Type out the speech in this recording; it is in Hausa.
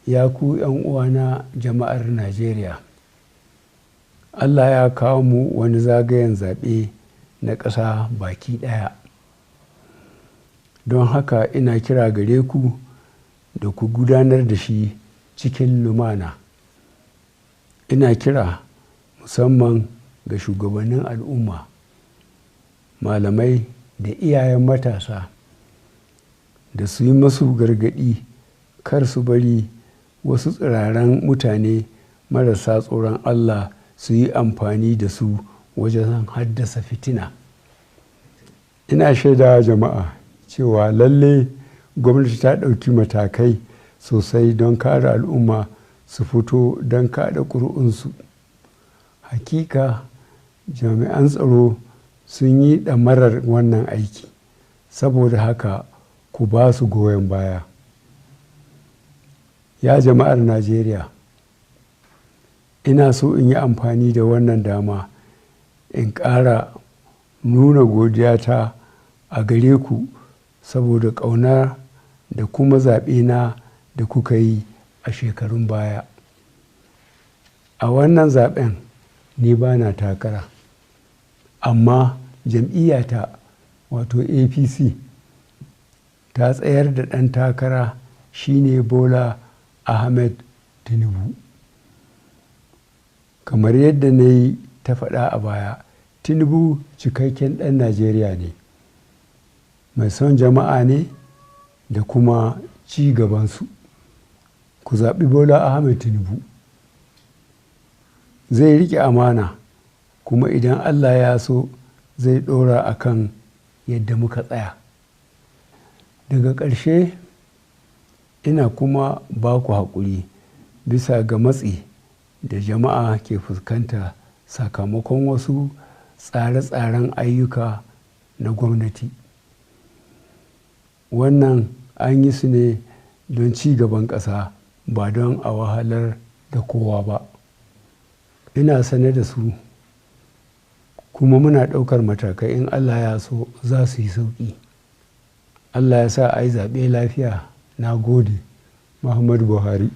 Ya ku 'yan uwana jama'ar Najeriya, Allah ya kawo mu wani zagayen zaɓe na ƙasa baki ɗaya. Don haka ina kira gare ku da ku gudanar da shi cikin lumana. Ina kira musamman ga shugabannin al'umma, malamai da iyayen matasa da su yi masu gargaɗi kar su bari wasu tsiraran mutane marasa tsoron Allah su yi amfani da su wajen haddasa fitina. Ina shaidawa jama'a cewa lalle gwamnati ta ɗauki matakai sosai don kare al'umma su fito don kaɗa ƙuri'unsu. Hakika jami'an tsaro sun yi ɗamarar wannan aiki, saboda haka ku ba su goyon baya. Ya jama'ar Najeriya, ina so in yi amfani da wannan dama in ƙara nuna godiyata a gare ku saboda ƙauna da kuma zaɓena da kuka yi a shekarun baya. A wannan zaɓen ni ba na takara, amma jam'iyyata wato APC ta tsayar da ɗan takara, shine Bola Ahmed Tinubu. Kamar yadda na yi ta faɗa a baya, Tinubu cikakken ɗan Najeriya ne, mai son jama'a ne da kuma ci gabansu. Ku zaɓi Bola Ahmed Tinubu. Zai riƙe amana, kuma idan Allah ya so zai ɗora a kan yadda muka tsaya. Daga ƙarshe ina kuma ba ku haƙuri bisa ga matsi da jama'a ke fuskanta sakamakon wasu tsare-tsaren ayyuka na gwamnati. Wannan an yi su ne don ci gaban ƙasa ba don a wahalar da kowa ba. Ina sane da su kuma muna ɗaukar matakai, in Allah ya so za su yi sauƙi. Allah ya sa a yi zaɓe lafiya. Na gode. Muhammadu Buhari.